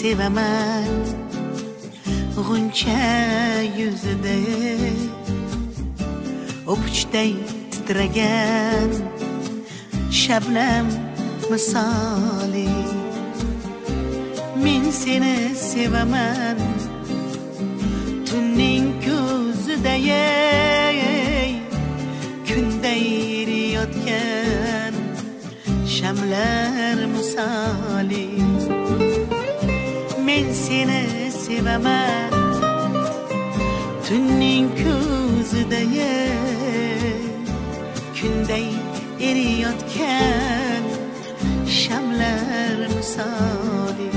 sevaman G'uncha yuzida O'pichday titragan Shabnam misoli. Men seni sevaman Tunning ko'ziday Kunday eriyotgan Shamlar misoli. Men seni sevaman Tunning ko'ziday Kunday eriyotgan Shamlar misoli.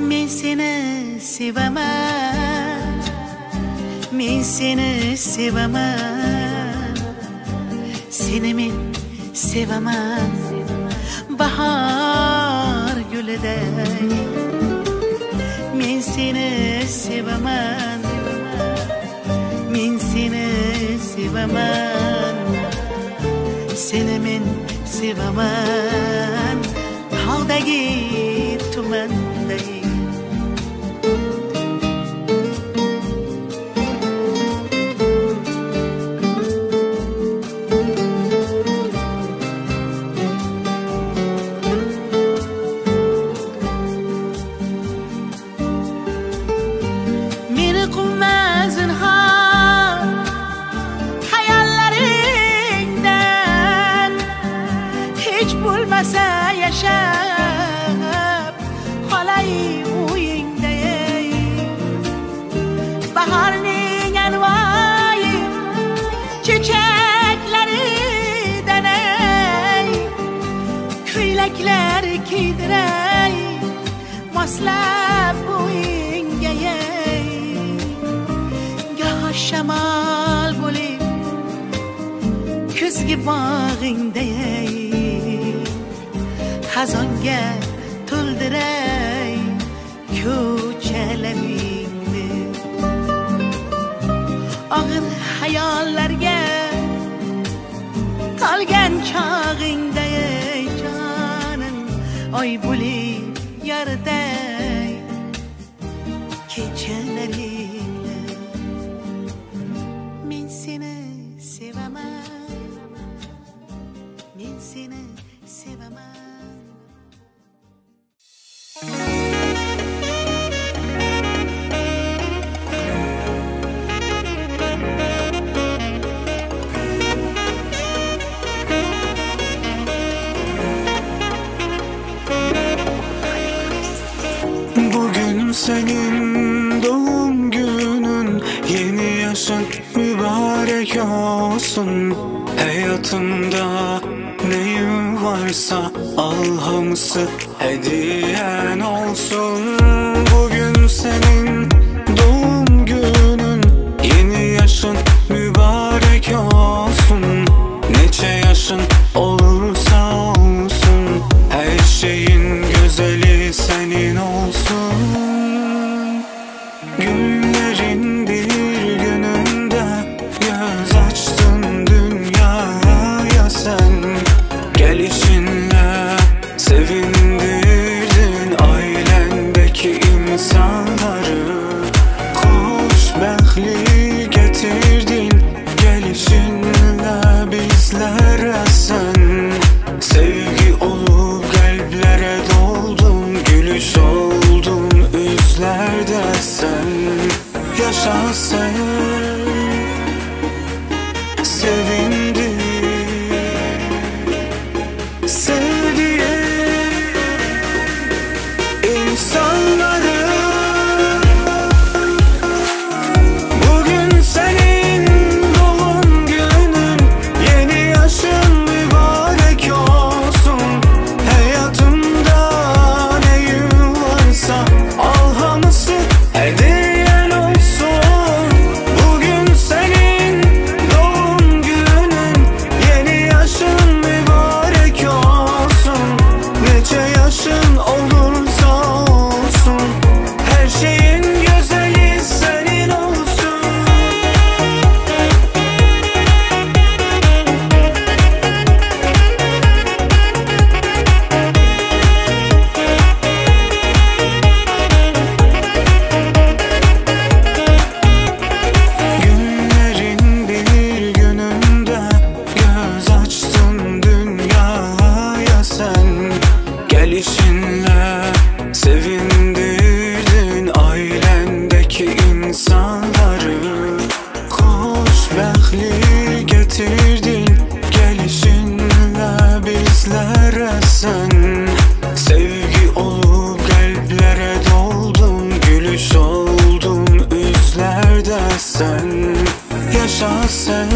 Men seni sevaman Men seni sevaman Seni men sevaman Bahor guliday Men seni sevaman Men seni sevaman Seni men sevaman Tog'dagi tumanday. Meni quvma zinhor hayollaringdan, hech bo'lmasa yashab qolay uyingda. Bahorning anvoyi chechaklaridan ey, ko'ylaklar kiydiray moslab bo'yingga ey. Goh shamol bo'lib kuzgi bog'ingda ey, xazonga to'ldiray ko'chalaringni. Og'ir hayollarga tolgan chog'ingda ey jonim, oy bo'lib yoritay kechalaringni. Men seni sevaman, men seni sevaman. Bugün senin doğum günün, yeni yaşın mübarek olsun. Hayatımda neyim varsa alhamısı hediyen olsun. Bugün senin doğum günün, yeni yaşın mübarek olsun. Neçe yaşın olursa olsun, her şeyin güzeli senin olsun. Günlerin bir gününde göz açtın dünyaya sen. Gelişinle sevindirdin ailendeki insanları. Xoşbəxtlik getirdin gelişinle bizlere sen. Sevgi olup kalplere doldun, gülüş oldun yüzlerde sen. Yaşa sen, sevindir seni. Bizlere sen Sevgi olup kalplere doldun Gülüş oldun yüzlerde sen Yaşa sen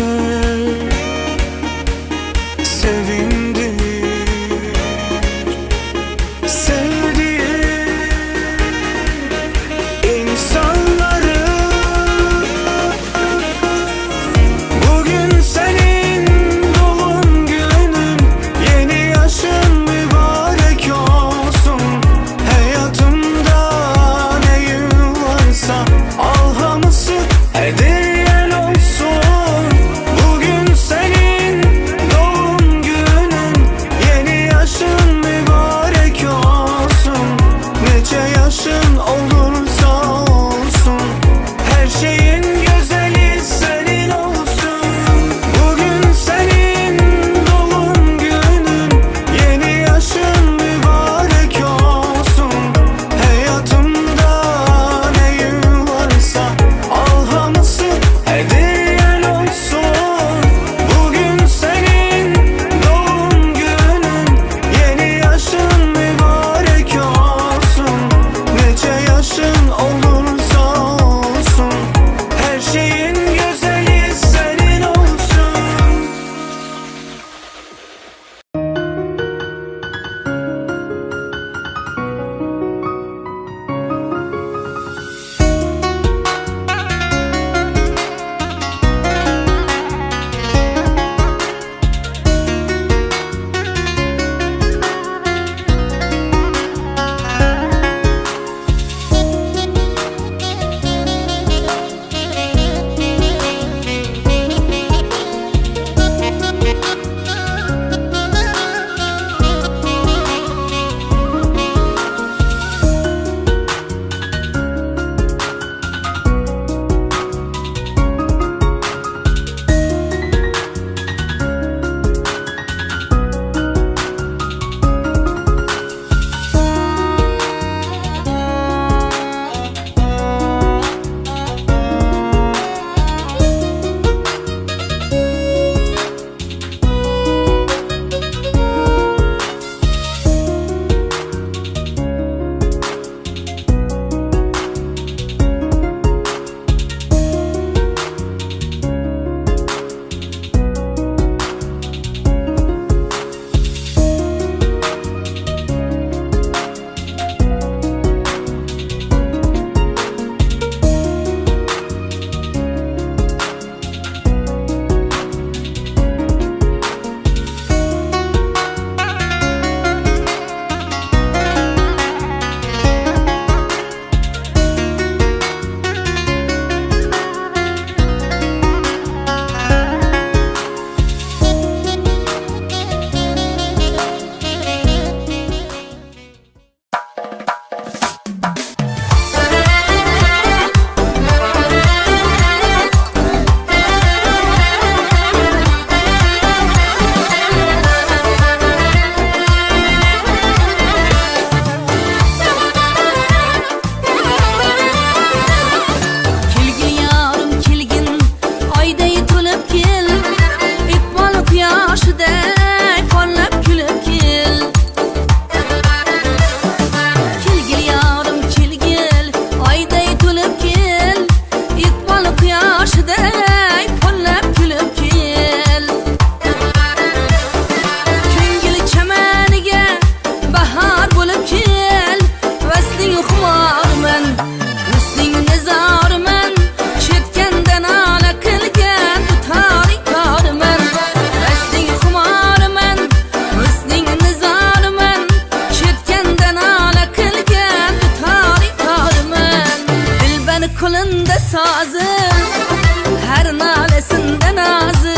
Sevindir Sevdiğin insanları Bugün senin doğum günün Yeni yaşın mübarek olsun Hayatımda neyin varsa Alhamısı hediyen olsun Bugün senin doğum günün Yeni yaşın mübarek olsun Nece yaşın olursa olsun Her şeyin güzeli senin olsun Bugün senin doğum günün Yeni yaşın mübarek olsun Hayatımda neyin varsa Alhamısı hediyen olsun Bugün senin doğum günün Yeni yaşın mübarek olsun Nece yaşın olursa olsun Her şeyin güzeli senin olsun Kelgin ýarym kelgin Aýdaý tulup kel Ykbal kuýaşyday Parlap külüp kel Kelgil ýarym kelgil Aýdaý tulup kel Ykbal kuýaşyday Parlap külüp kel Köňgül çemenige Bahar bolup kel Wesliň humarmen Hüsnüň nizarmen Çetkenden ala kılgen Tutar karmen Wesliň humarmen Hüsnüň nizarmen Çetkenden ala kılgen Tutar karmen Dilben kulunda sazı Her nalesinde nazı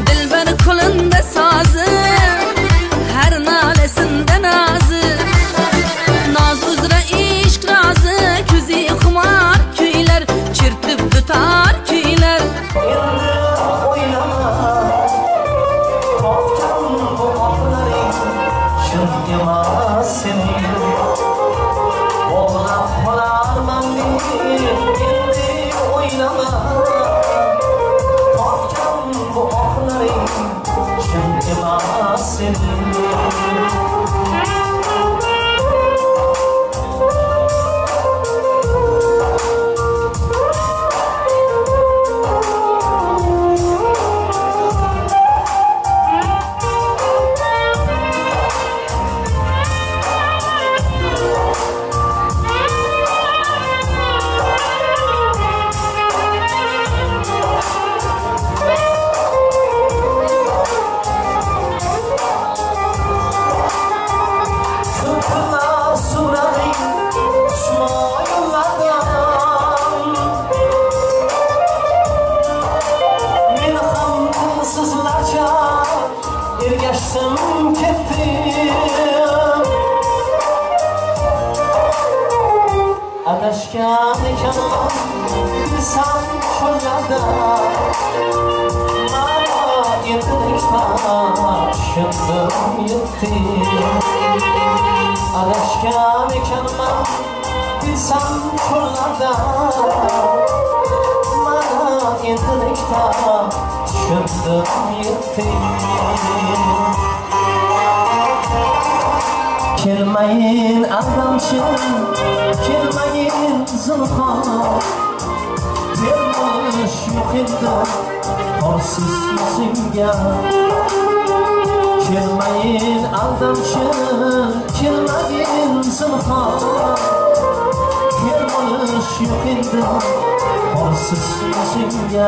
Dilber kulunda sazı Her nalesinde nazı Naz üzre işk razı Küzi humar küyler Çirtip tutar küyler Oynama Korktan bu otlaring Shun emas sening Bog'lab qolarman deb Endi o'ylama Tortgan bu ohlaring Shun emas. sening. Köp pullar soradyň Ismaýyllardan. Men ham pulsuzlarça ergaşdim ketdim. Adashgan ekanman bilsam cho'llarda. Mana endilikda tushundim yetdim. Adashgan ekanman bilsam cho'llarda. Mana endilikda tushundim yetdim. Kelmayin aldamchi, kelmagin zinhor. Termilish yo'q endi orsiz yuzingga. Kelmayin aldamchi, kelmagin zinhor. Termilish yo'q endi orsiz yuzingga.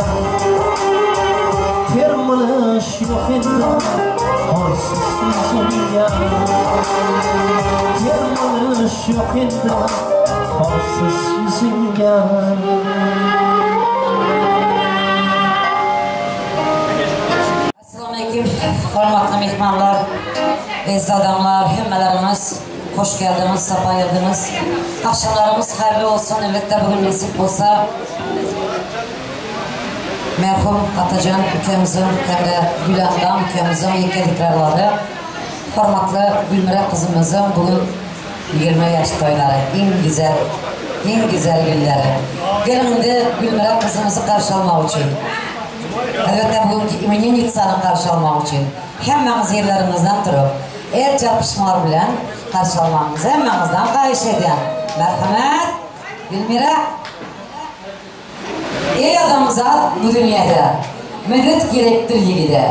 Termilish yo'q endi orsiz yuzingga. Termilish yo'q endi orsiz yuzingga. Assalamu aleýkum, hormatly myhmanlar, eziz adamlar, hemmelerimiz hoş geldiňiz, sapa geldiňiz. Agşamlarymyz haýyrly bolsun, elbetde bu gün nesip bolsa merhum Atajan ukemiziň hem-de Gülendam ukemiziň ýekeliklerleri, hormatly Gülmyrat gyzymyzyň bu gün 20 ýaş toýlary, iň güzel, iň güzel günleri. Geliň indi Gülmyrat gyzymyzy garşy almak üçin, elbetde bu günki imeninitsany garşy almak üçin hemmäňiz ýerleriňizden turup, el çarpyşmalar bilen garşy almagyňyzy hemmäňizden haýyş edýän. Merhemet, Gülmira! Eý adamzat bu dünýede, Medet gerekdir ýigide.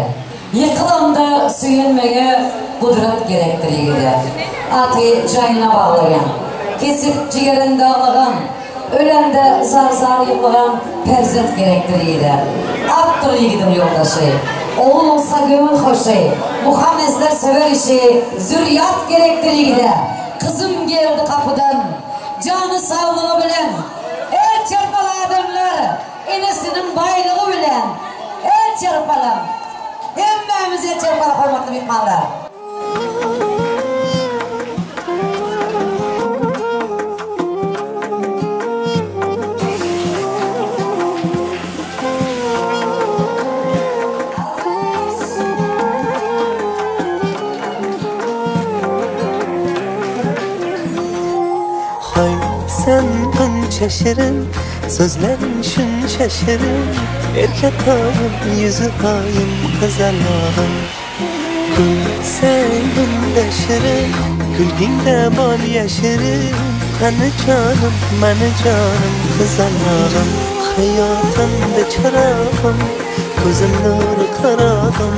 Ýykylanda söýenmege Gudrat gerekdir ýigide. Aty jaýyna baglaýan, Kesip jigerin daglagan, Ölende zar-zar ýyglagan Perzent gerekdir ýigide. Atdyr ýigidiň ýoldaşy, Ogul bolsa göwün hoşy, Muhammesler söwer işi, Zürýat gerekdir ýigide. Gyzym geldi gapydan, Jany saglygy bilen, El çarpaly adamlar, Enesiniň baýlygy bilen, El çarpalyň! Hemmämiz el çarpaly hormatly myhmanlar! Hoy, sen qancha shirin, so'zlaring shuncha shirin, Erkatoyim, yuzi oyim, qizalog'im. Kulsang bunda shirin, kulgingda bor yashirin, Qani jonim, mani jonim, qizalog'im. Hayotimda chirog'im, ko'zim nuri qarog'im.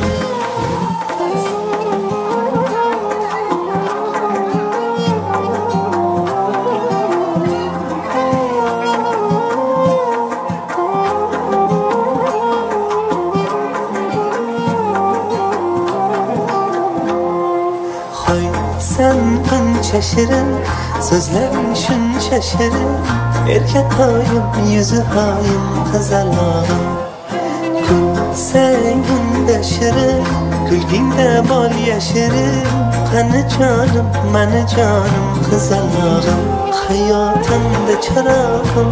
Hoy, sen qancha shirin, so'zlaring shuncha shirin, Erkatoyim, yuzi oyim, qizalog'im. Kulsang unda shirin, kulgingda bor yashirin, Qani jonim, mani jonim, qizalog'im. Hayotimda chirog'im,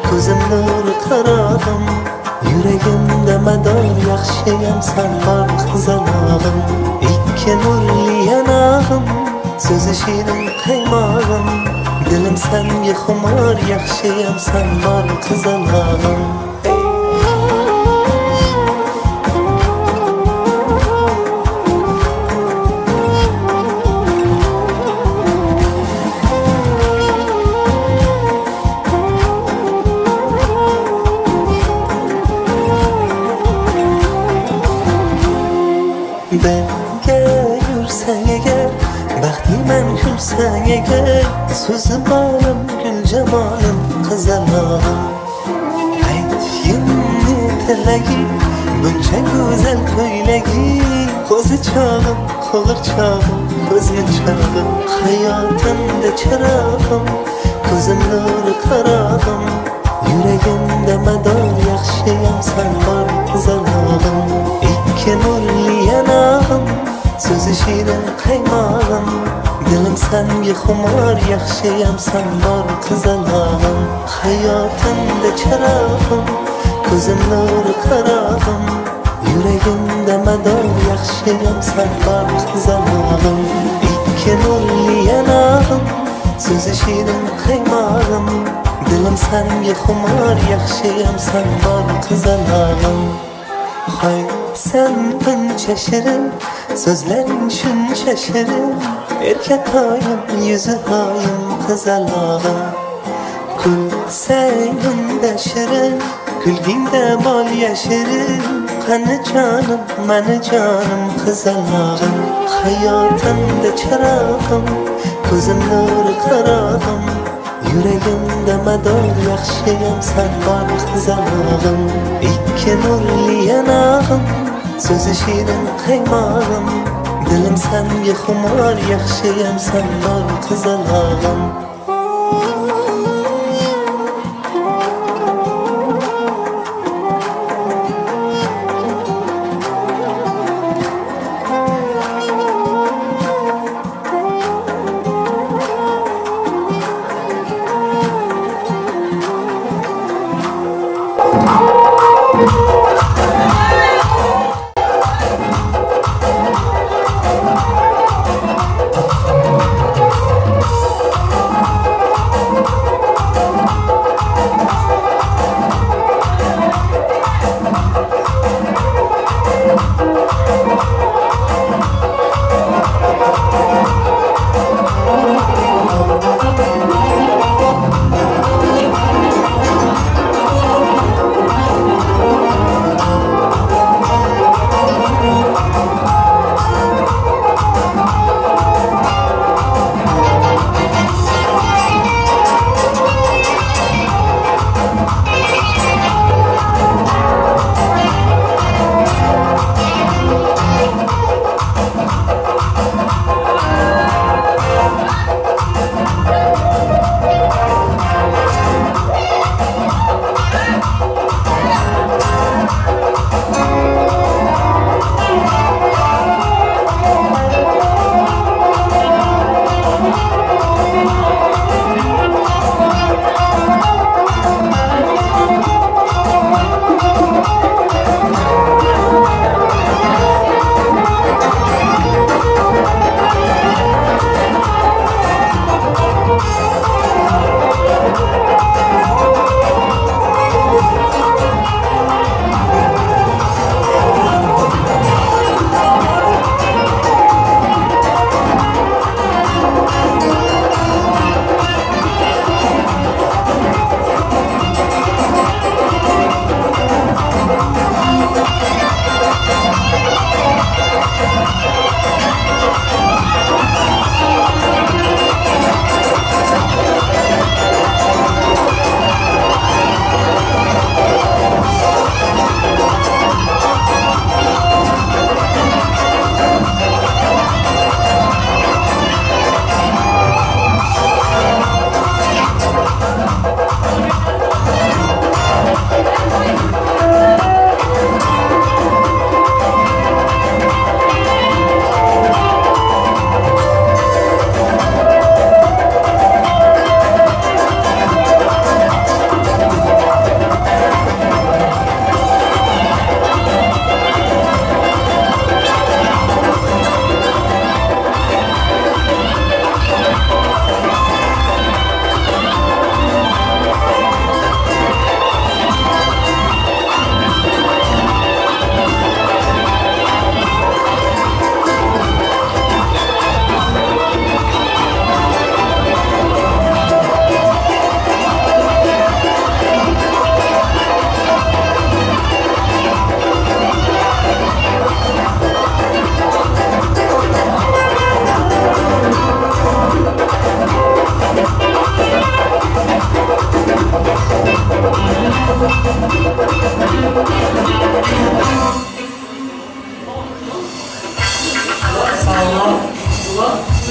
ko'zim nuri qarog'im, Yuragimda mador yaxshiyam san bor qizalog'im. Ikki nurli yanog'im, so'zi shirin qaymog'im, Dilim senga xumor, yaxshiyam san bor qizalog'im. Birga yursang agar, baxtliman kulsang agar, so'zi bolim, gul jamolim, qizalog'im. Aytgin ne tilaging, buncha go'zal ko'ylaging, qo'zichog'im, qo'g'irchog'im, ko'zmunchog'im, hayotimda chirog'im, ko'zim nuri qarog'im, yuragimda mador, yaxshiyam san bor, qizalog'im. Ikki nurli yanog'im, so'zi shirin qaymog'im, dilim sanga xumor, yaxshiyam san bor, qizalog'im. Hayotimda chirog'im, ko'zim nuri qarog'im, yuragimda mador, yaxshiyam san bor, qizalog'im. Ikki nurli yanog'im, so'zi shirin qaymog'im, dilim sanga xumor, yaxshiyam san bor, qizalog'im. Hoy sen buncha shirin, so'zlaring shuncha shirin, erkatoyim, yuzi oyim, qizalog'im. Kulsang unda shirin, kulgingda bol yashirin, qani jonim, mani jonim, qizalog'im. Hayotimda chirog'im, ko'zim nuri qarog'im, yuragimda mador, yaxshiyam san bor, qizalog'im. Ikki nurli yanog'im, so'zi shirin qaymog'im, dilim sanga xumor, yaxshiyam san bor, qizalog'im.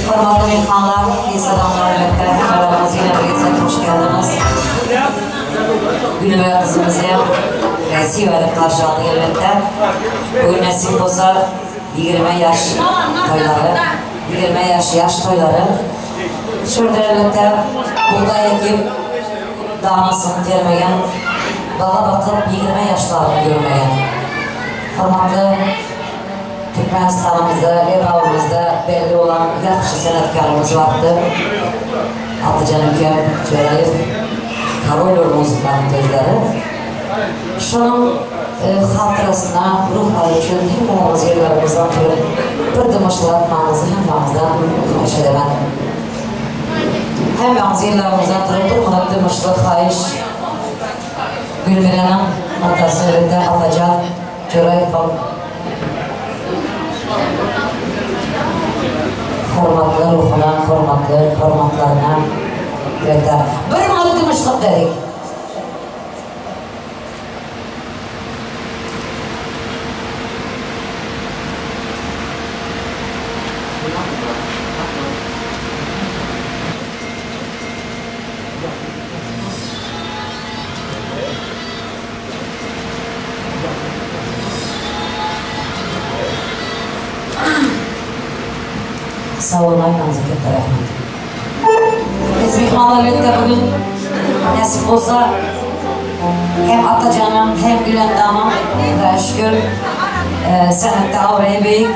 Hormatly myhmanlar, eziz adamlar elbetde hemmeleriňiz ýene bir gezek hoş geldiňiz. Gülbe gyzymyzy hem nesip edip garşy aldyk elbetde. Bu gün nesip bolsa 20 ýaş toýlary, 20 ýaş ýaş toýlary. Şurada elbetde bugdaý ekip danasyny termegen, baga bakyp 20 ýaşlaryny görmegen. Hormatly Türkmenistanymyzda, Lebabymyzda belli bolan ýagşy senetkarymyz bardy. Atajan ülkem Çöreýew, Korol muzykanyň sözleri. Şonuň hatyrasyna, ruhlary üçin hemmämiz ýerlerimizden turup, bir dymyşlatmagyňyzy hemmäňizden haýyş edemen. Hemmäňiz ýerleriňizden turup bir minut dymyşlyk haýyş. Gülmiranyň atasy elbetde Atajan Joraýewiň hormatly ruhuna, hormatly hormatlaryna elbetde bir minut dymyşlyk dedik. Sag boluň aýtmagyňyza köp rahmet. Biz myhmanlar elbetde bu gün nesip bolsa hem Atajanam hem Gülendamam Hudaýa şükür senetde abraýy beýik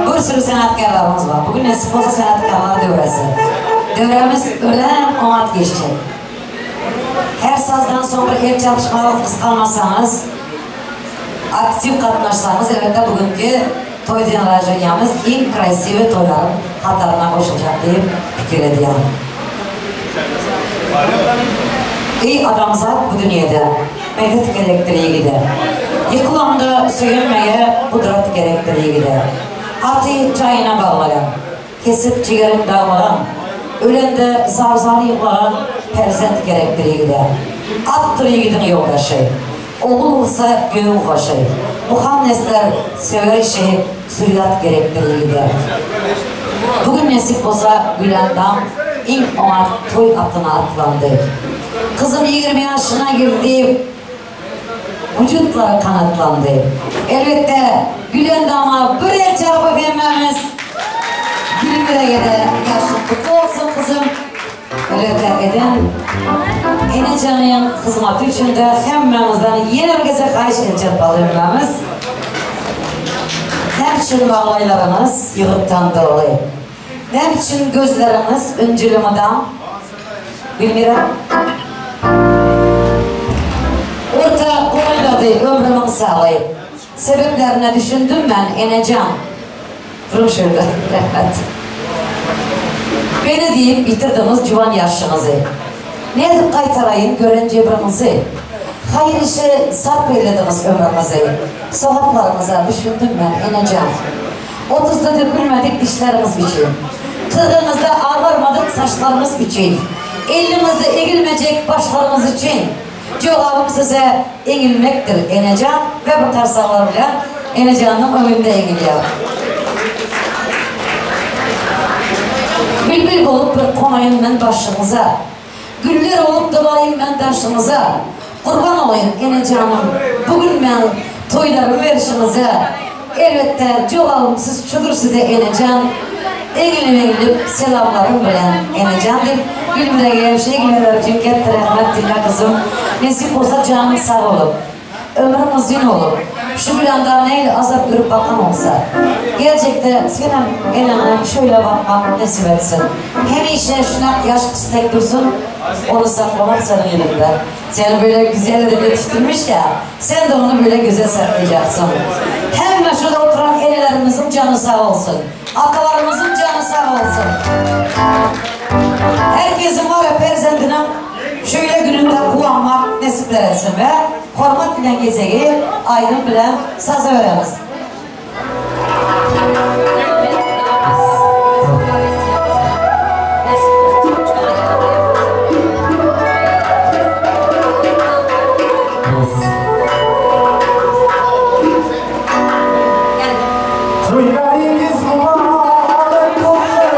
bir sürü senatkärlarymyz bar. Bu gün nesip bolsa senatkarlar döwresi. Döwremiz örän oňat geçjek. Her sazdan soň bir el çarpyşmaga gysganmasaňyz, aktiw gatnaşsaňyz elbetde bu günki toý den raženiýamyz iň krasiwy toýlaryň hataryna goşuljak diýip pikir edýän. Eý adamzat bu dünýede medet gerekdir ýigide. Ýykylaňda söýenmege gudrat gerekdir ýigide. Aty jaýyna baglaýan. Kesip jigerin daglagan, Ölende zar-zar ýyglagan Perzent gerekdir ýigide. Atdyr ýigidiň ýoldaşy, Ogul bolsa göwün hoşy. Muhannesler söwer işi, Zürýat gerekdir ýigide. Bu gün nesip bolsa Gülendam iň oňat toý atyna atlandy. Gyzym 20 ýaşyna girdi. Wujudlary kanatlandy. Elbetde, Gülendama bir el çarpyp hemmämiz Gülmüregede ýaşyň gutly bolsun gyzym. Elbetde eden enejanyň hyzmaty üçin-de hemmämizden ýene bir gezek haýyş el çarpaly hemmämiz. Näme üçin maglaýlaryňyz ýygyrtdan doly? Näme üçin gözleriňiz ünjüli mydam? Gülmira. Orta golaýlady ömrümiň sagy. Sebäplerine düşündim men, enejan. Duruň şeýle, rehmet. Beni diýip ýitirdiňiz juwan ýaşyňyzy. Nädip gaýtaraýyn gören jebriňizi? Haýyr işe sarp eýlediňiz ömrüňizi. Sogaplaryňyza düşündim men, enejan. Otuzda dökülmedik dişleriňiz üçin, Kyrgyňyzda agarmadyk saçlaryňyz üçin, Elliňizde egilmejek başlaryňyz üçin Jogabym size eňilmekdir, enejan we bu tarsaklar bilen enejanyň öňünde eňilýär. Bilbil bolup bir konaýyn men başyňyza, Güller bolup dolaýyn men daşyňyza, Gurban olaýyn, enejanym, bu gün meň toýlarym berşiňize. Elbetde, jogabym siz şudur size, enejan, Egilip-egilip selamlarym bilen, enejan diýip, Gülmüre gelip şeýle üçin ketde rehmet Dilla gyzym. Nesip bolsa janyň sag bolup. Ömrüň uzyn bolup, şu gülanda nähili azap görüp bakan bolsa, geljekde senem eneňe şöyle bakmak nesip etsin. Hemişe şunak ýaş istek dursun, ony saklamak seniň eliňde. Seni böyle güzel edip ýetişdirmiş ýa, sen de ony böyle güzel saklaýjaksyň. Hemme şurada oturan enelerimiziň jany sag bolsun. Atalarymyzyň jany sag bolsun. Herkesiň var ya perzendiniň şöyle gününde guwanmak nesipler etsin we hormat bilen gezegi aýdym bilen saza beremiz. Toýlaryňyz mübarek bolsun!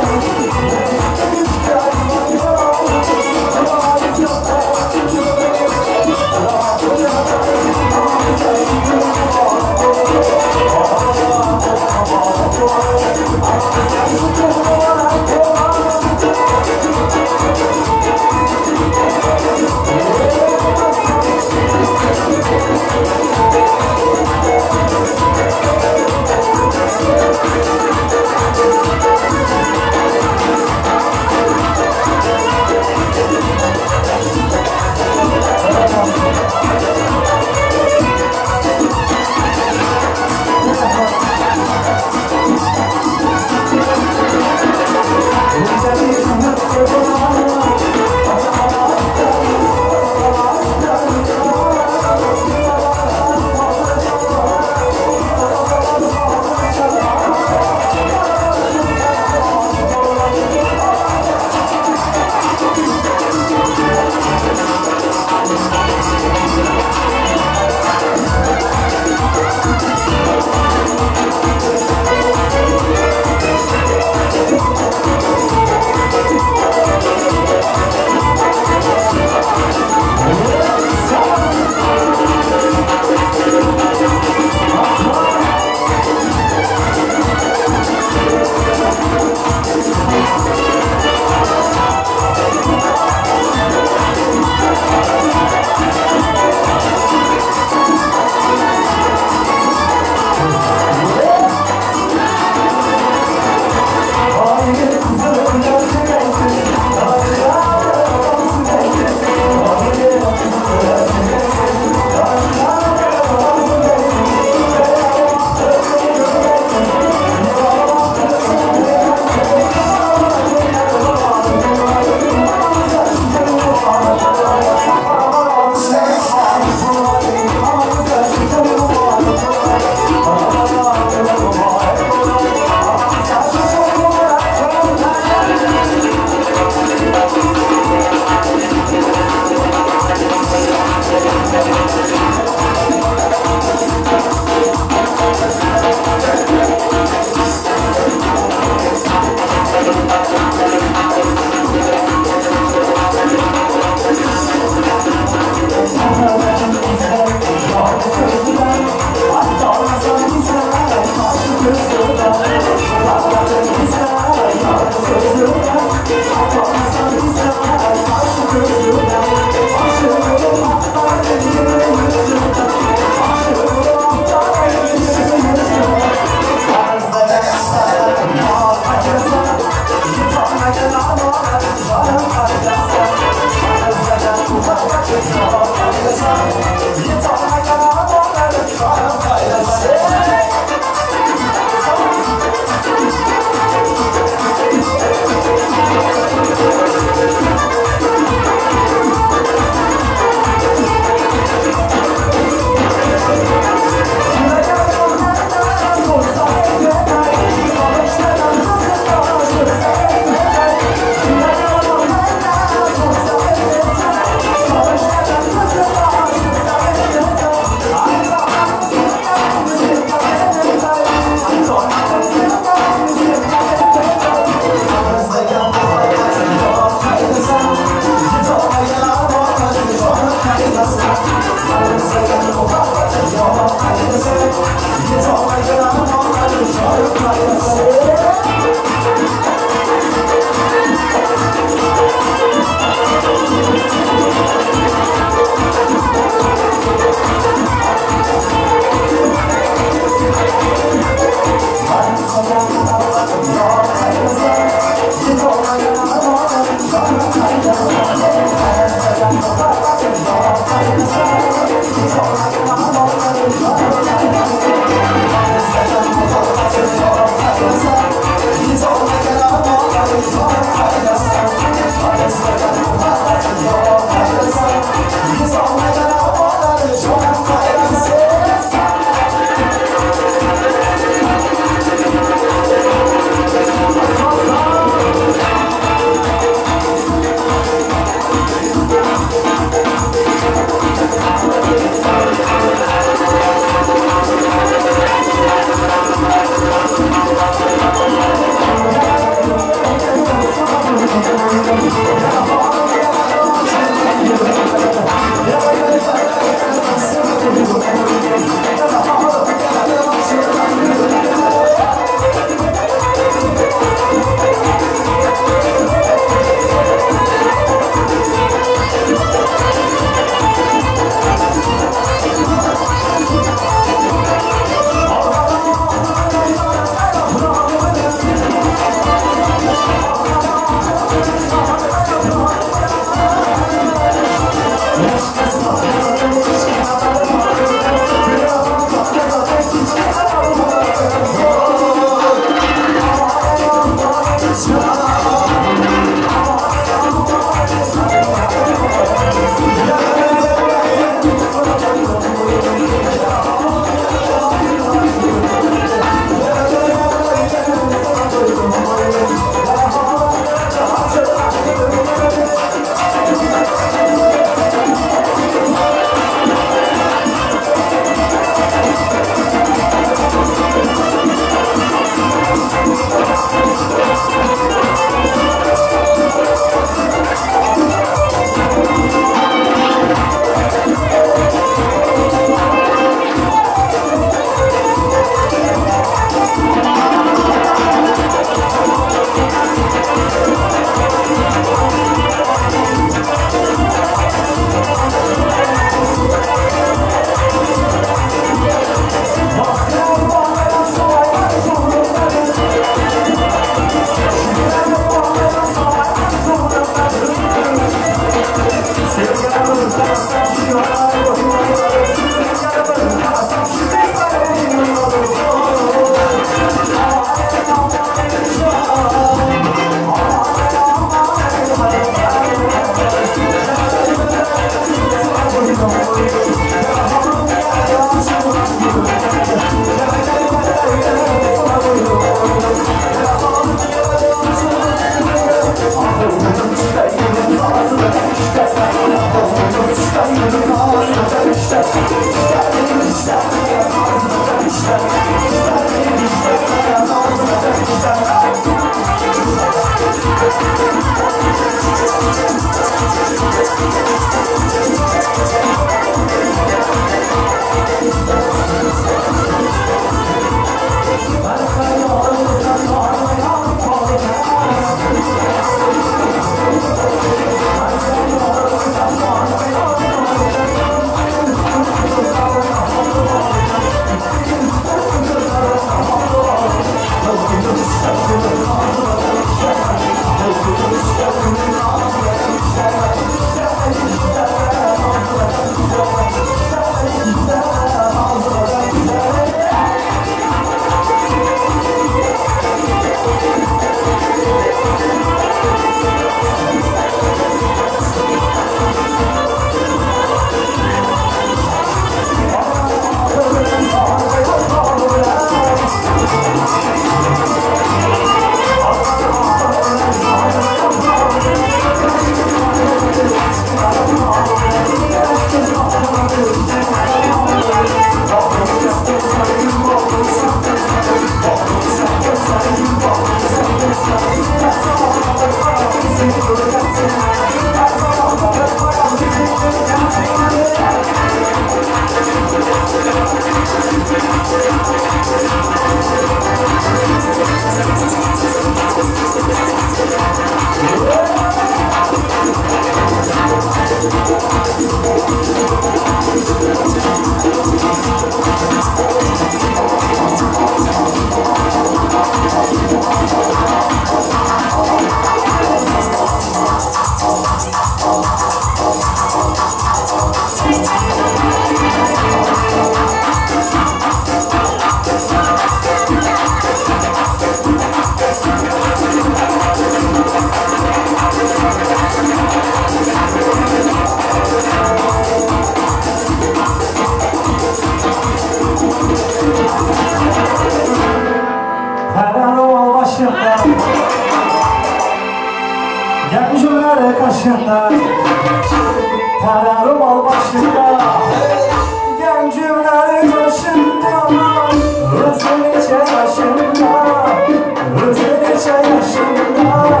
Özü neçe yaşında.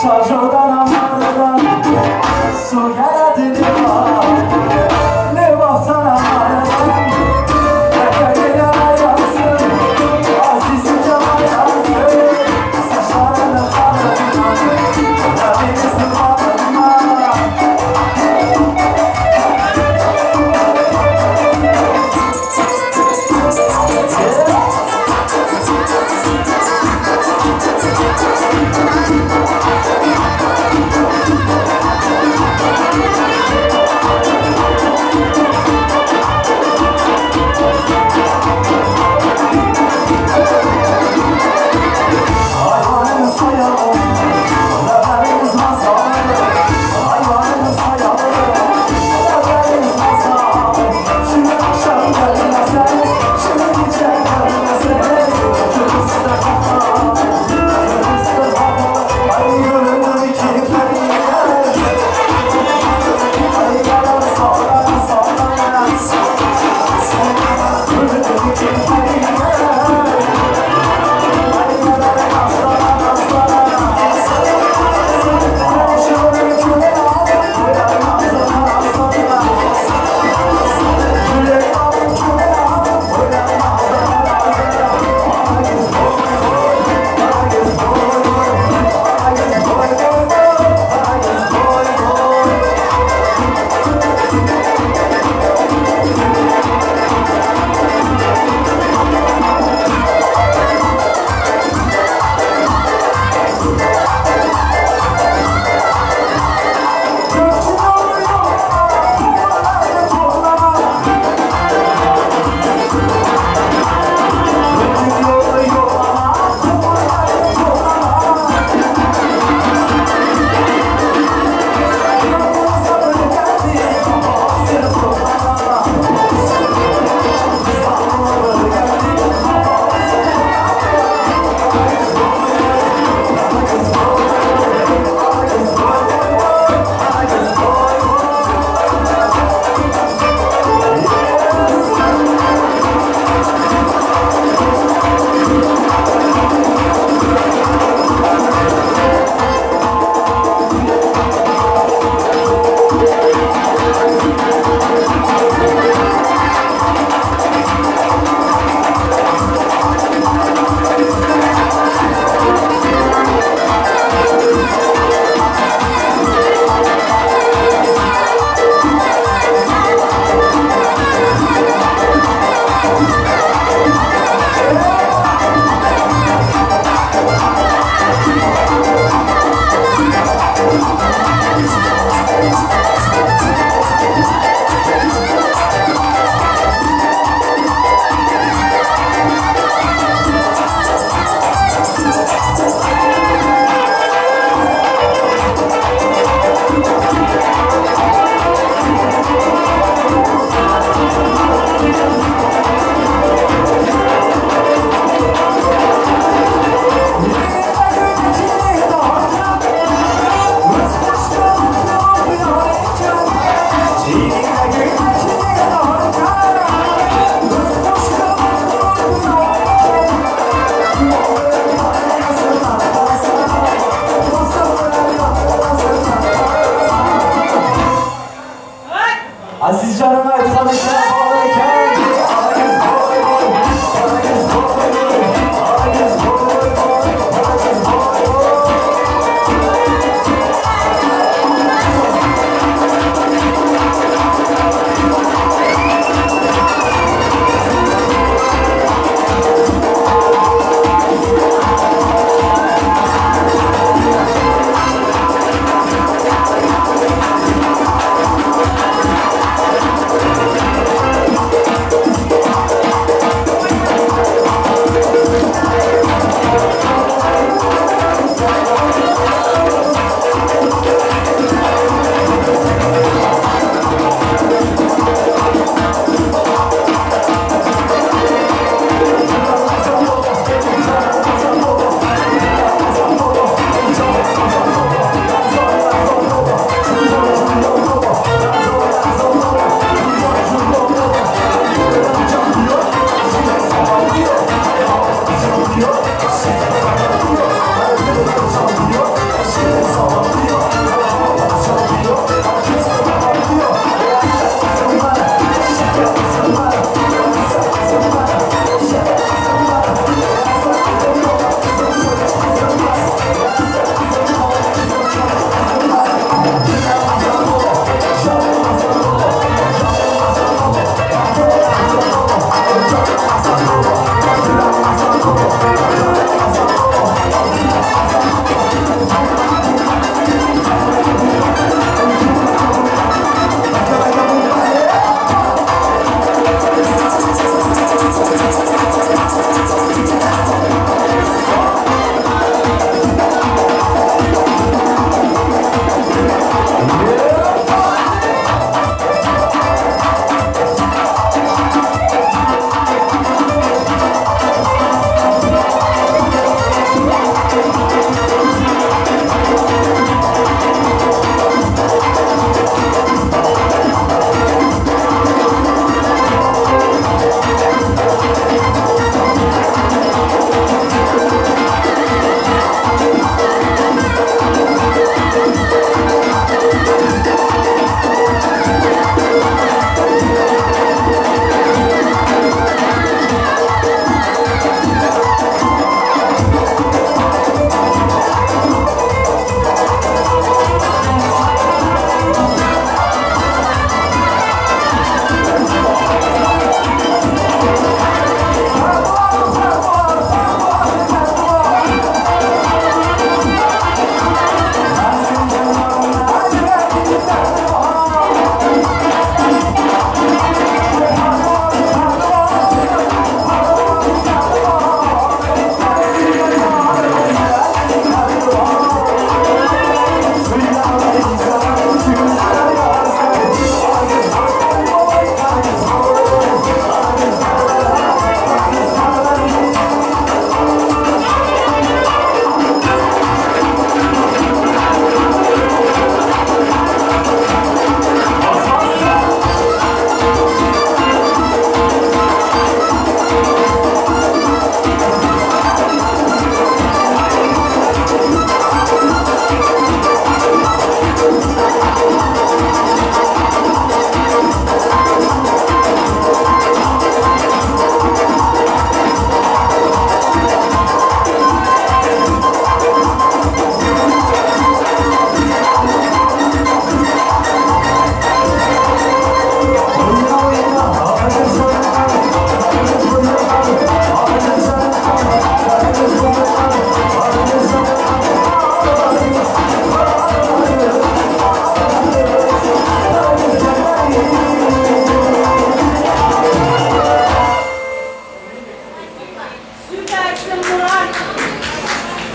Çarjowdan ammardan Suw geledi Lebapdan Lebapdan ammardan Ýeke aýansyn Azizim aýansyn Saçlaryny taryndan Beni sırmadın.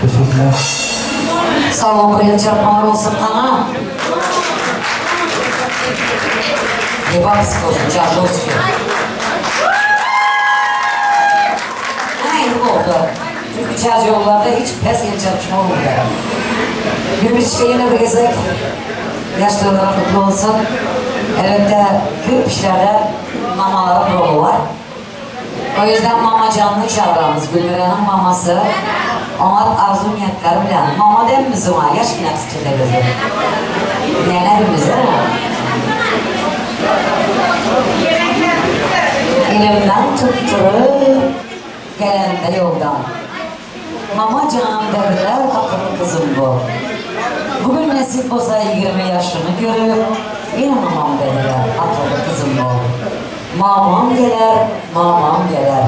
Teşekkürler. Sag boluň bir el çarpmalar bolsun kana. Lebapsky bolsun Jardowski. Aynı oldu. Çünkü çarşı yollarda hiç pes el çarpışma olmuyor. Gümüşçe yine bir gezek. Yaşlarına kutlu olsun. Elbette köp işlerde mamaların rolü var. O yüzden mama canlı çağıramız. Gülmire'nin maması. Oňat arzuw niýetler bilen. Mama demmiz oňa, ýaşkina kiçijek bizi. Nene demmiz he. Elimden tutturup gelende ýoldan. Mama jan dediler akylly kyzym bu. Bu gün nesip bolsa 20 ýaşyny görüp, ýene mamam dediler akylly kyzym bu. Mamam geler, mamam geler.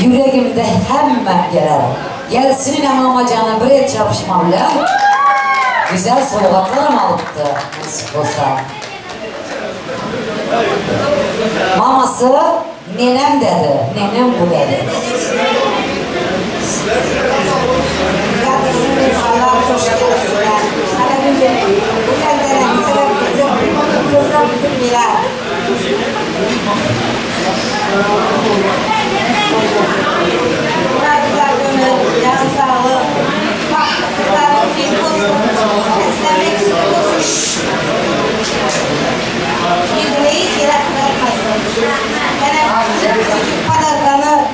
Ýüregimde hemmem geler. Gelsin ine mamajana bir el çarpışma bile. Güzel sowgatlaram alypdy, nesip bolsa. Mamasy nenem dedi, nenem bu dedi.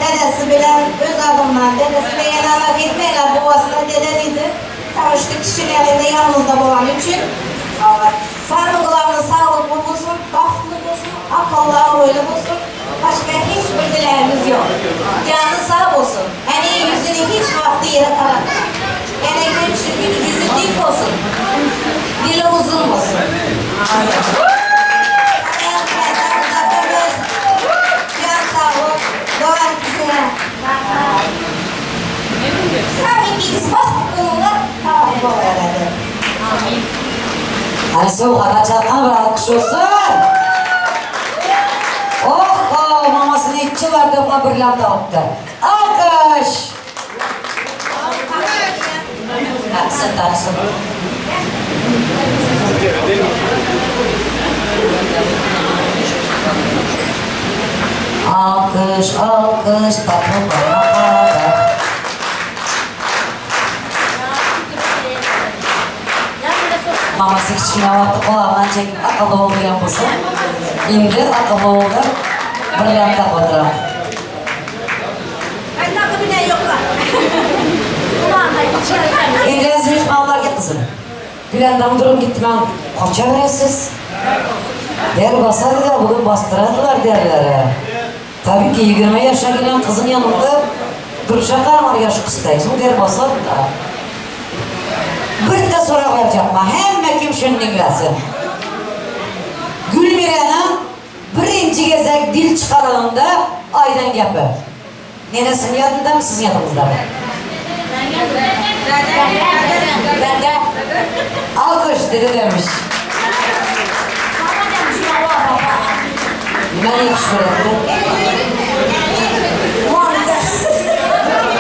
Dedesi bilen öz adımdan, dedesi beğenenler gitmeyeler babasına dede dedi. Tanıştık kişinin elinde yalnız da olan için. Allah. Sarmıqlarını sağlıklı olsun, bahtlı olsun, akıllı ağırlı olsun. Başka hiçbir dileğimiz yok. Canı sağ olsun. Yani yüzünü hiç vakti yere tarakma. Yani gün çirkin yüzü dik olsun. Dili uzun olsun. Can sağ ol. Doğan kızına. Tabii ki ispat bununla tamam bu arada. Hani sowgada çarpan bir alkyş bolsun. Oh, mamasy neçe ýyl birläp tapypdyr. Alkyş! Taksyn, taksyn. Alkyş, alkyş, tapylana kadar. Mamasy kiçgine wagty gulagyndan çekip akylly bol diýen bolsa, indi akylly boldy, birläp tapyp oturan. Indi äziz myhmanlar gitsin. Gülendam durup gitmän gaçaberesiz. Der basardylar, bugün basdyrardylar derlere. Tabii ki 20 ýaşa gelen gyzyň ýanynda durşa garamar ýaşy gysdaý, soň der basardy-da. Birde sorag berjek maňa, hemme kim şuny diňlesin. Gülmiräniň birinji gezek dil çykaranynda aýdan gepi. Nenesiniň ýadyndamy, siziň ýadyňyzdamy? Bende. Alkyş dede demiş. Men ýagşy görendim.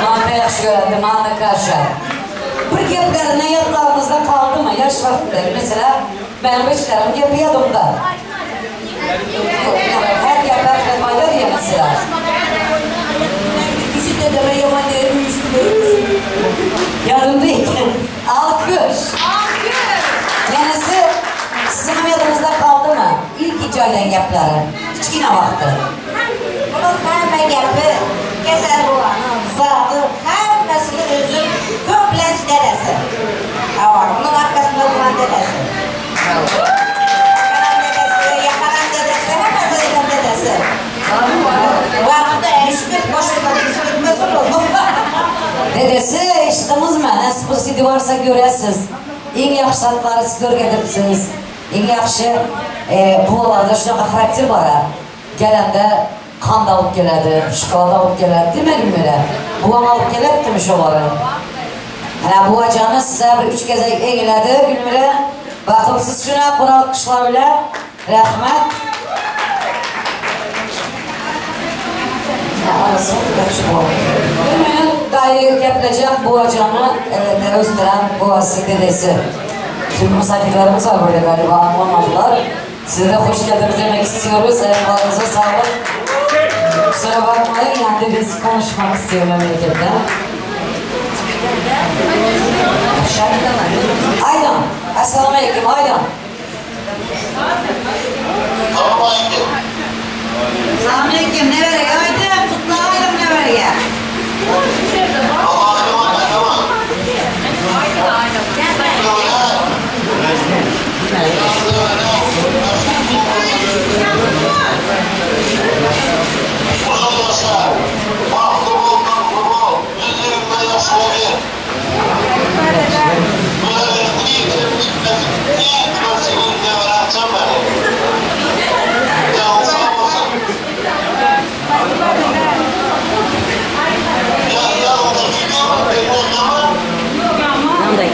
Mama ýagşy görendim, Anna Kaşa. Bir geplerine ýatlaryňyzda galdymy? Ýaş wagtyndaky, mesela, meniň beçlerim gepi ýadymda. Her gepler bilen aýdar ýa, mesela. Ýadymda eken. Alkyş. Nenesi, siziň hem ýadyňyzda galdymy? Ilkinji aýdan gepleri, kiçgine wagty. Bunun hemme gepi, kesel bolany, zady, hemmesini özüm köplenç dedesi. Hawa, munuň arkasynda duran dedesi. Ýakaran dedesi, ýakaran dedesi, hemmesi eden dedesi. Wagtynda eşidip, boşluga düşüp gitmesin ol. Dedesi, eşitdiňizmi? Nasip bolsa barsa görersiz. Iň ýagşy zatlary siz örgedipsiz. Iň ýagşy buwalarda şunaga harakter bar-a. Gelende kand alyp geledi, şokolad alyp geledi diýmedimmi mele? Buwam alyp gelepdimi şolary? Hä, buwajany size bir üç gezek eňiledi Gülmire. Bakyp siz şuna bir alkyşlar bile. Rahmet. Bir minut gayrı gepleyeceğim buvacanı, evet, Özdiren buvası dedesi. Türk misafirlerimiz var burada galiba, anlamadılar. Size de hoş geldiniz demek istiyoruz. Ayaklarınıza sağlık. Kusura bakmayın, yani dedesi konuşmak istiyor memlekette. Aydan, Esselamu Aleyküm Aydan. Selamünaleyküm. Ne vereyim? Haydi kutlayalım ne vereyim?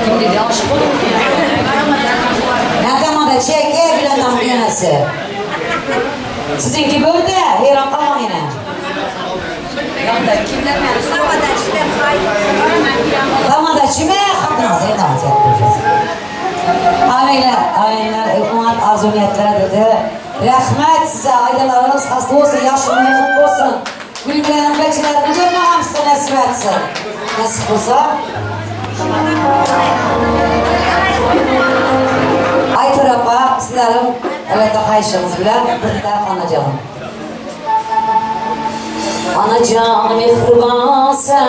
Kim dedi aşık olur mu? Ne tamam da çek, ey bilen yönesi. Sizinki böyle de, hayran kalma yine. Tamam da çime hatırınız, Aileler, aileler, uman arzu niyetlere dedi. Rahmet size, aileleriniz hasta olsun, yaşınız uzun olsun. Gülmeyen bekçilerini görmem size nasip etsin. Nasip olsa. Ay tarafa sizlerin elbette hayşınız bilen bir de anacanım. Anacan mihriban sen,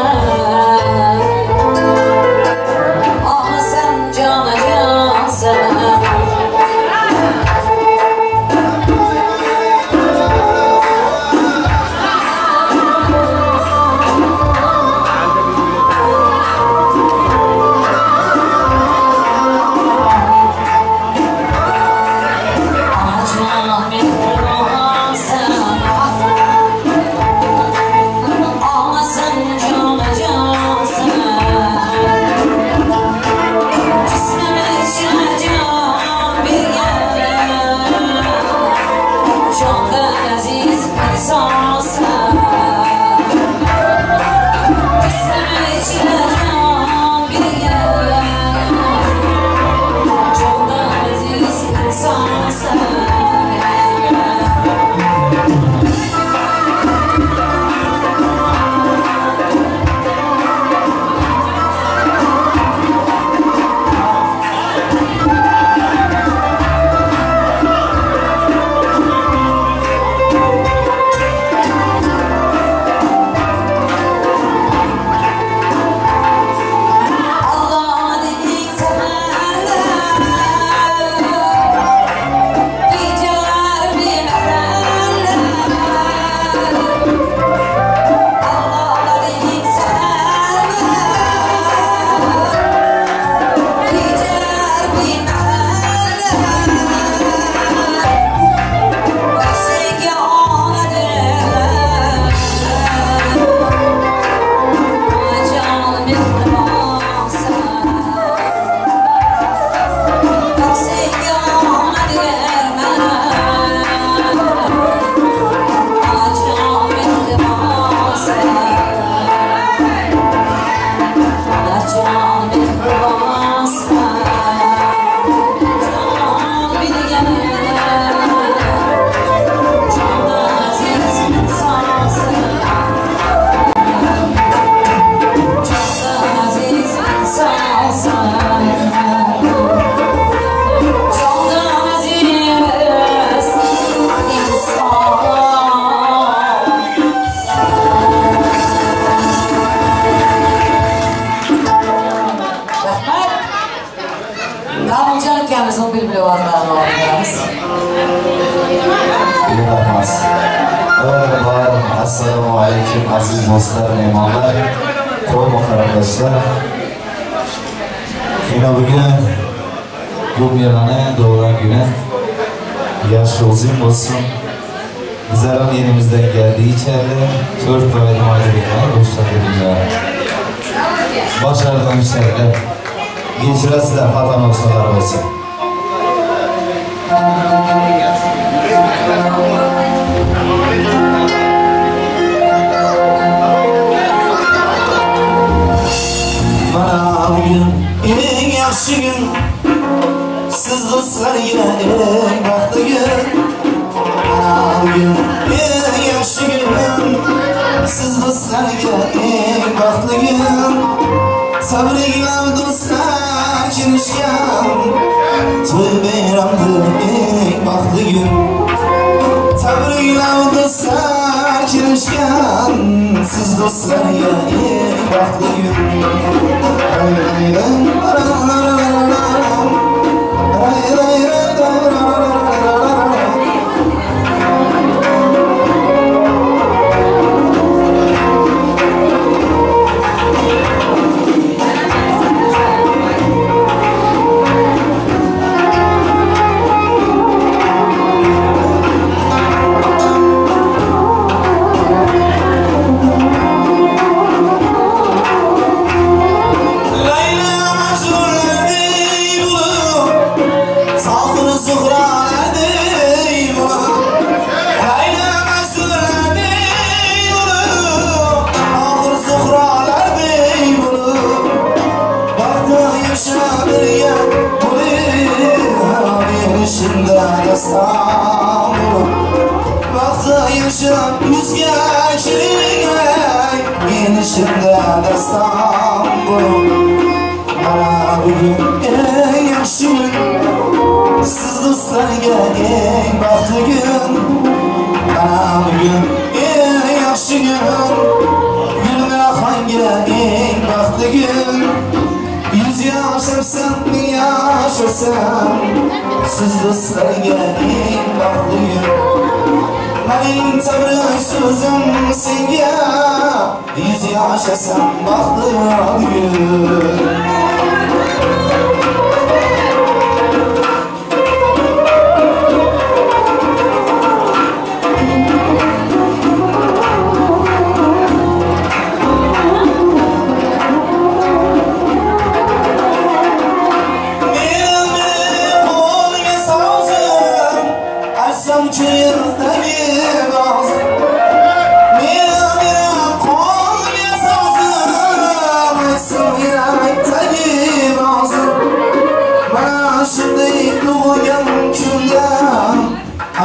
ah sen cana can sen. Anacan mihriban sen, ah sen cana can sen. Cismime can bir gel, candan aziz insan sen. Cismime can bir gel, candan aziz insan sen. Allah'ın ilk seferde Geceler bir mehelle Allah'ın ilk seferde Geceler bir mehelle Eksik ona derler Can mihriban sen, eksik ona derler. Can mihriban sen, can mihriban sen, can bir gel, candan aziz insan sen. Candan aziz insansın, candan aziz insan. Rahmet. Kamilcan ülkemizin bülbül ovazlarını alıyoruz. Rahmat. Merhaba, Esselamu Aleyküm aziz dostlar, mehmanlar, qo'mi qarindoshlar. Yine bugün bu melani doğulan günü yaş uzun olsun. Bizlerin elimizden geldiği içeride dört bayram ayrı dostlar birlikte. Başarıdan içeride. Geçiresizler, hatan olsalar olsun. Siz dostlarga eng baxtli kun. Tabriklab do'stlar kelishgan, to'y bayramdir eng baxtli kun. Tabriklab do'stlar kelishgan, siz do'stlarga eng baxtli kun. Siz do'stlarga eng baxtli kun. Mening tabrik so'zim senga, yuz yashasan baxtli kun.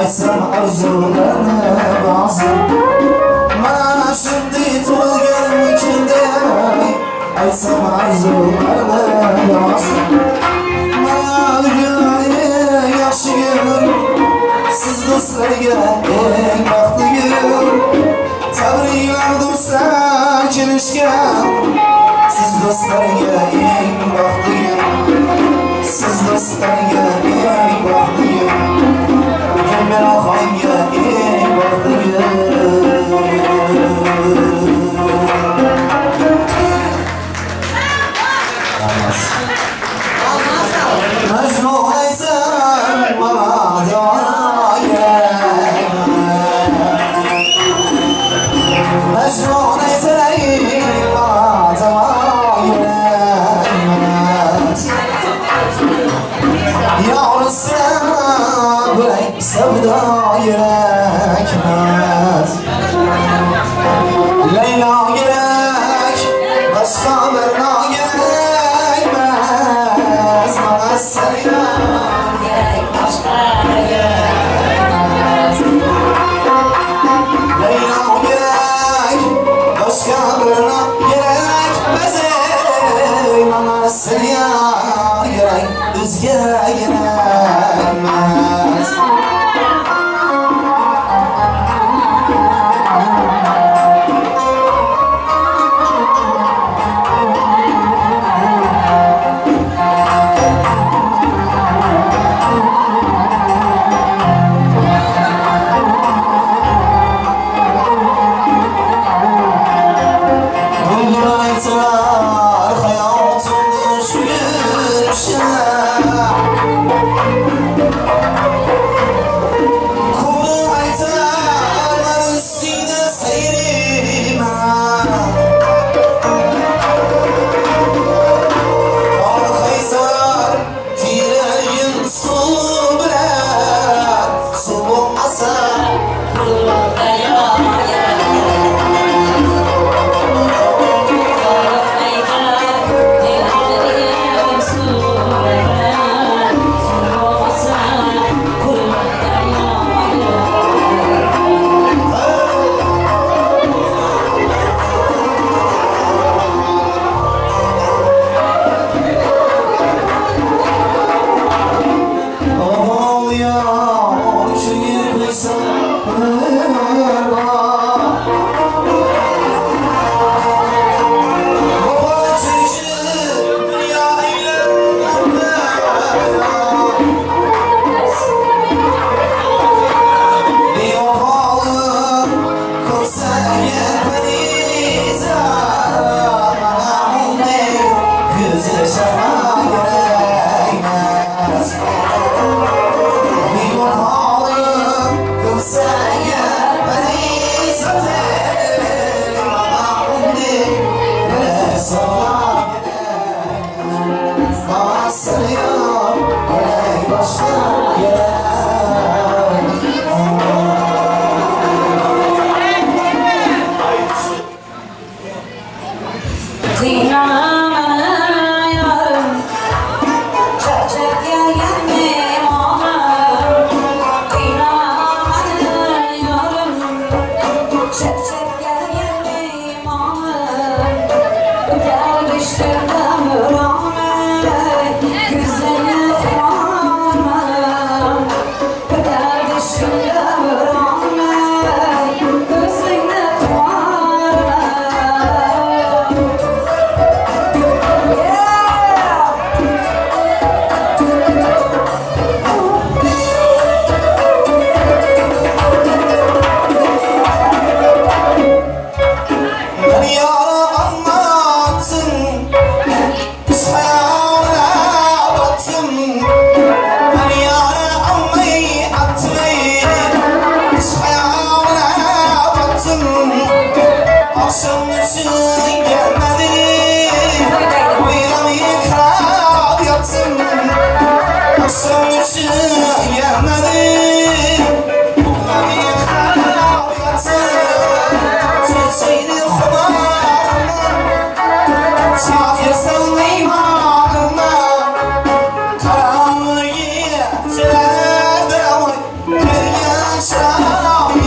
Aysam arzularni ba'zi, mana shunday tug'ilgan kunda aysam arzularni ba'zi. Mana bugun eng yaxshi kun, siz do'stlarga eng baxtli kun. Tabriklar do'stlar kelishgan, siz do'stlarga eng baxtli kun. Siz do'stlarga eng baxtli kun. Gülmiraxonga eng baxtli kun. Majnun aytsam madoya, Majnun aytsam madoya, Ya sevda gerekmez, Leyla gerek, başka berna gerekmez. Bana sevda gerek, başka gerekmez. Leyla gerek, başka berna gerekmez. Ey bana sevda gerek, özge gerekmez. Hayatımda şu gülüşe. Akşam üçün gelmedi Oynamı kral yatsın Akşam üçün gelmedi Oynamı kral yatsın Çiçeğini xumarımdan Çatırsan imanımdan Karanlık gecelerde oy Gelgen çırağım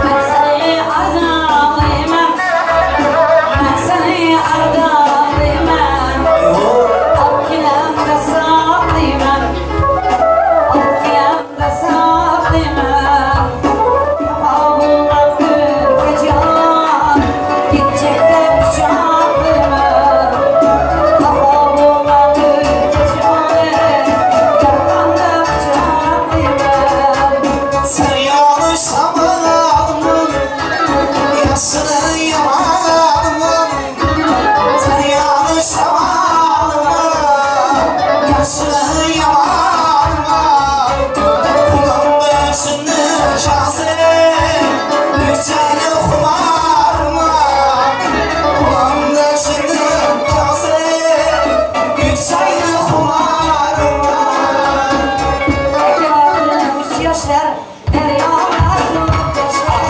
Ben seni ardalayamam. Ben seni ardalayamam. Al kilemde saklayamam. Al kilemde saklayamam. Ağlamam ürkeceğim. Gidecek de kucaklayamam. Ağlamam ürkeceğim. Yakamda kucaklayamam. Sen yanlış anladın Yaşını yamanım Sen yanlış anladın Yaşını yamanım Kulağım başını kase Bütçeni kumarma Kulağım başını kase Bütçeni kumarma Ağlatılmış yaşlar, deryalar dolup taşar.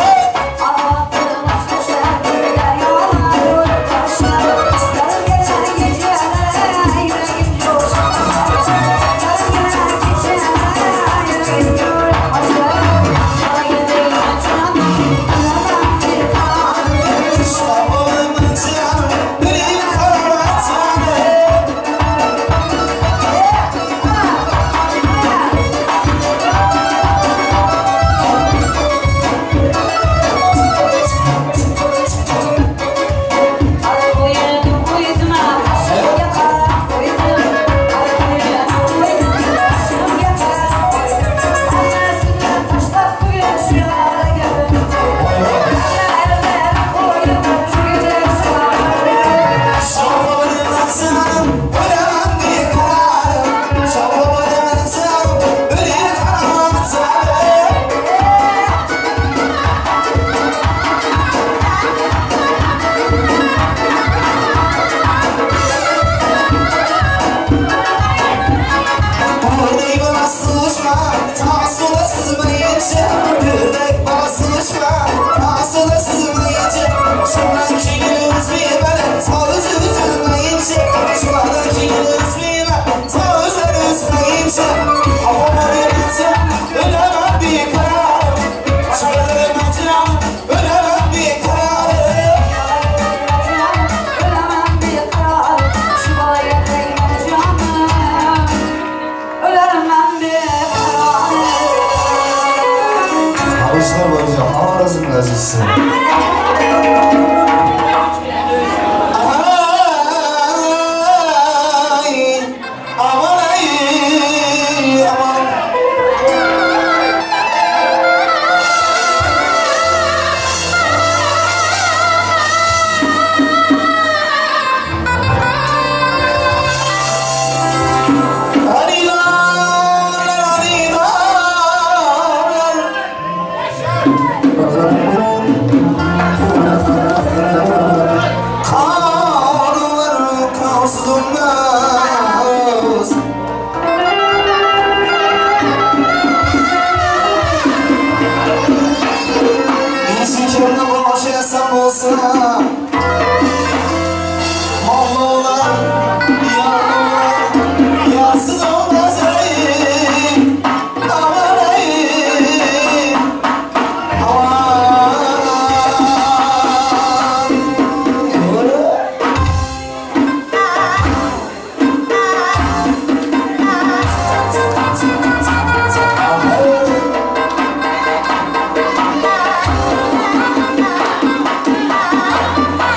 Ağlatılmış yaşlar, deryalar dolup taşar. Yarın geçen geceler yüreğim coşar. Yarın geçen geceler yüreğim coşar. Bana gideyim canım, ölemem bir kararım. Şabımın canı, benim kara canı. Koydum koydum aşım yakar koydum. Koydum koydum aşım yakar koydum. Anasını taşlar bugün şu yara gömdüm. Eller koydum şu gece şu yara. Şabımın canı, ölemem bir kararım. Şabımın canı, benim kara canı. Ördek bana sıçma, ta suda sızmayınca. Ördek bana sıçma, ta suda sızmayınca. Şundan ki gülüz beni, ta özü üzülmeyince. Şundan ki gülüz beni, ta özü üzmeyince. Aman ölemem bir kararım. Şundan ölemem bir kararım. Ölemem bir karar, şu balaya değmem canım. Ölemem bir karar. Alışlar boyunca ağrısın azizsin. Ay, aman ay, aman. Hanilar, hanilar. Karlar kansız olmaz. İşin kendi başı hesap olsa Mallı olan, yarlı olan, yarsız olmaz ey. Aman ey, aman. Thank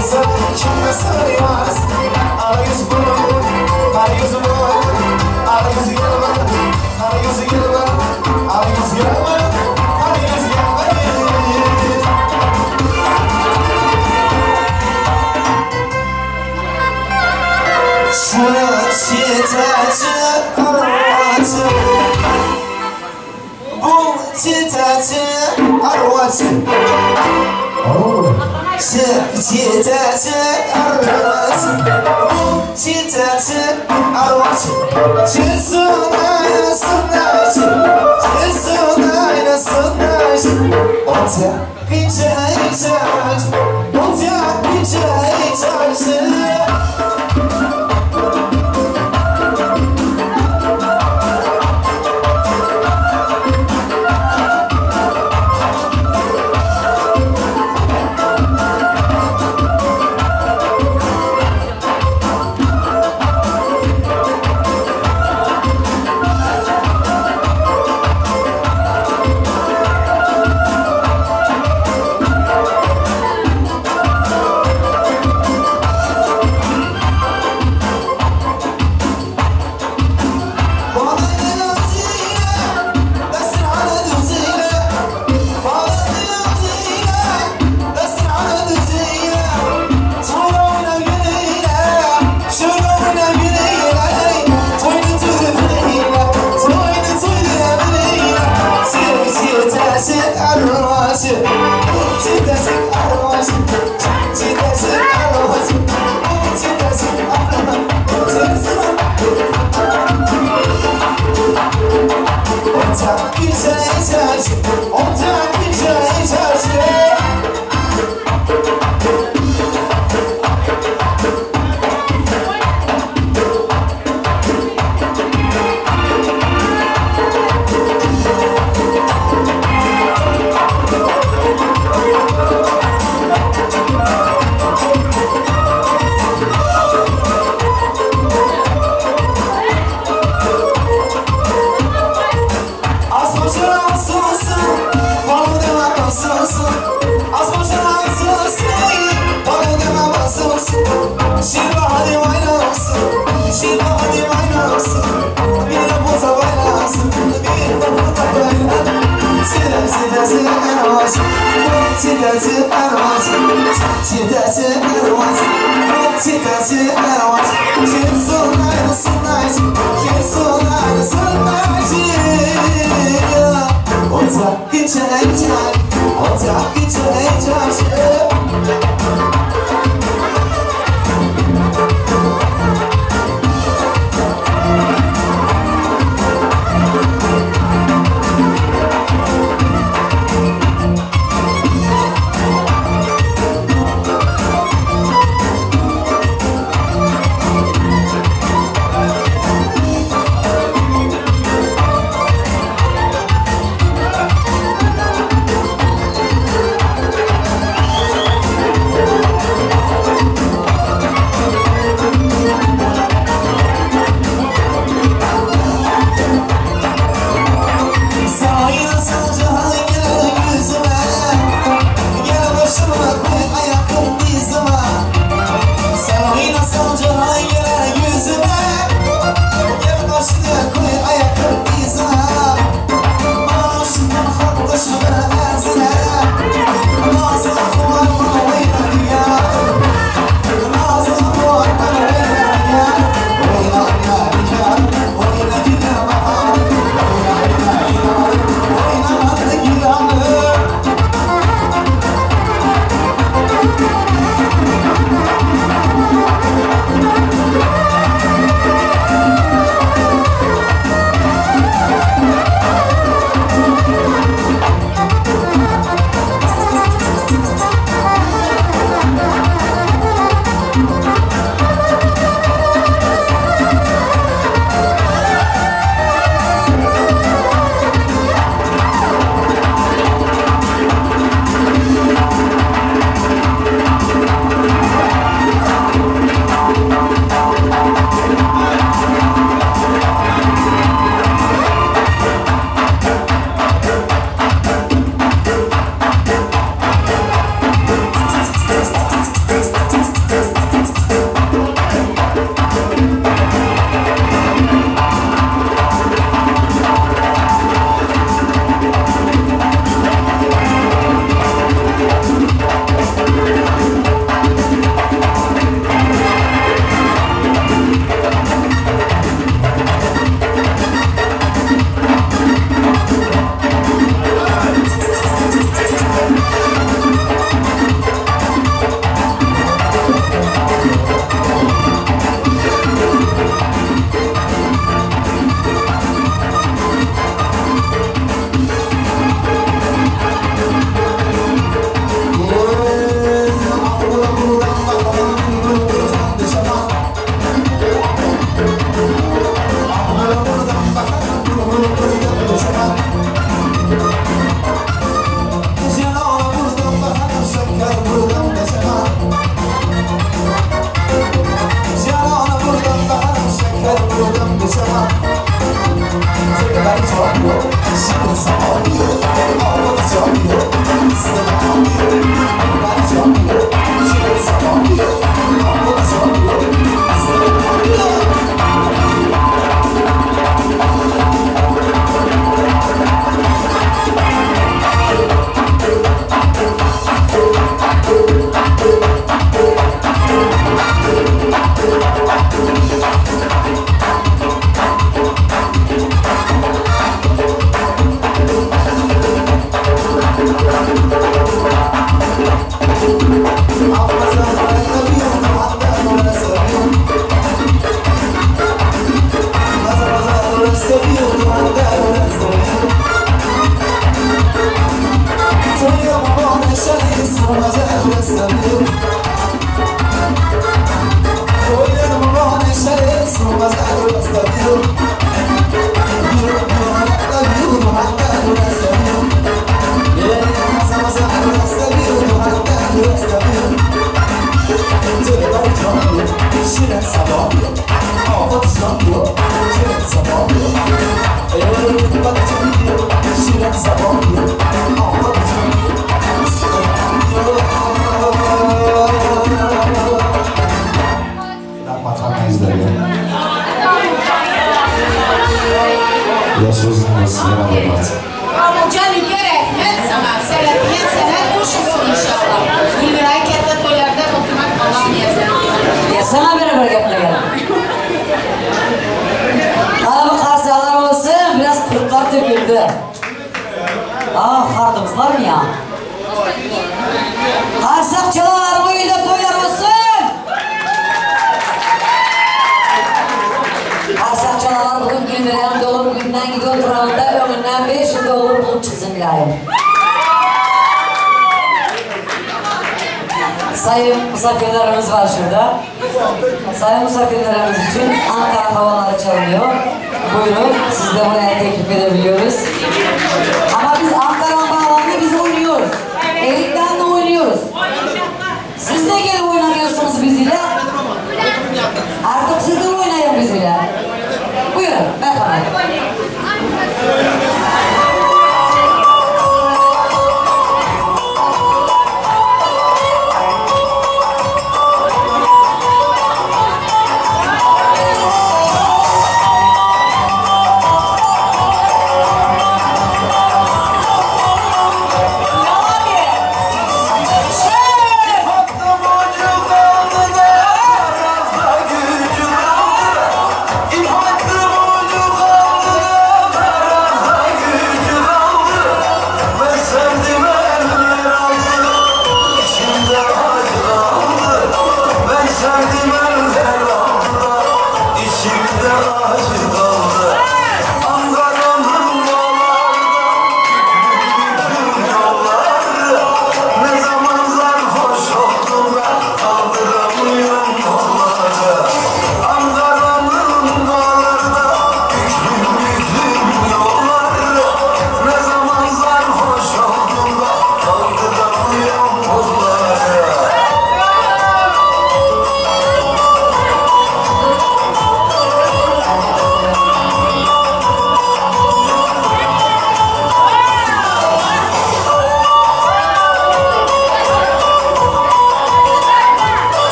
bolsa, Kimde syry barys? Ala ýüz burun, gara ýüz burun, Ala ýüz ýylgyn, gara ýüz ýylgyn, Ala ýüz ýylgyn, gara ýüz ýylgyn. Rahmat hammangizlarga. Yosh o'zingiz yana rahmat. Komiljon uka rahmat sana. San'atga san'at qo'shilsin inshaalloh. Gulmiray katta to'ylarda hukumat Alloh niyazini. Ya sana beraber gaplar. Araba karsalar olsun, biraz kurtlar döküldü. Aa, hardımız var mı ya? Karsakçılar bu ilde toylar olsun. Karsakçılar bugün Gülmiren doğum günden gidiyor Kur'an'da önünden 5 yıl olur bulup çıksın ilahi. Sayın misafirlerimiz var şurada. Sayın misafirlerimiz için Ankara havaları çalınıyor. Buyurun, siz de buraya teklif edebiliyoruz. Ama biz Ankara bağlamında biz oynuyoruz. Erik'ten de oynuyoruz. Siz de gelip oynamıyorsunuz bizimle. Artık siz de oynayın bizimle. Buyurun, merhaba.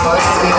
Haydi.